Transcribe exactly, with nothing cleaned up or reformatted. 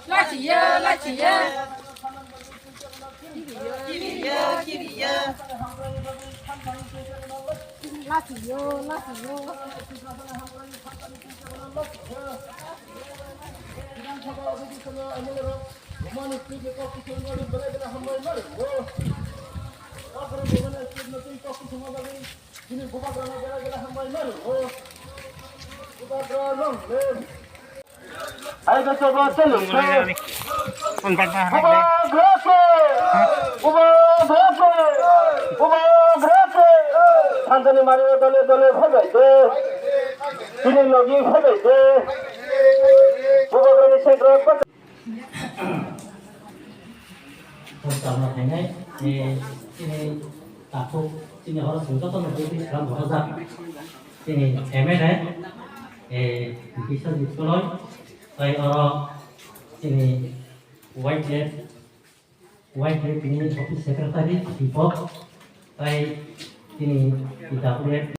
Lachiya, lachiya. Kibiya, kibiya. Lachiya, lachiya. Hai, kau coba chalung. Bubagrake! Bubagrake! Bubagrake! Thanjani mari dole dole phagai de. Tini logi phagai de. Bubagrani central. Chwng tamo khainai, eh, chini takhuk, chini oro chwng jotono twi twi sram borojak. Chini M L A, eh, Biswajit Koloi, tei oro chini Y T F, Y T F ni office secretary, Deepak, tei chini W F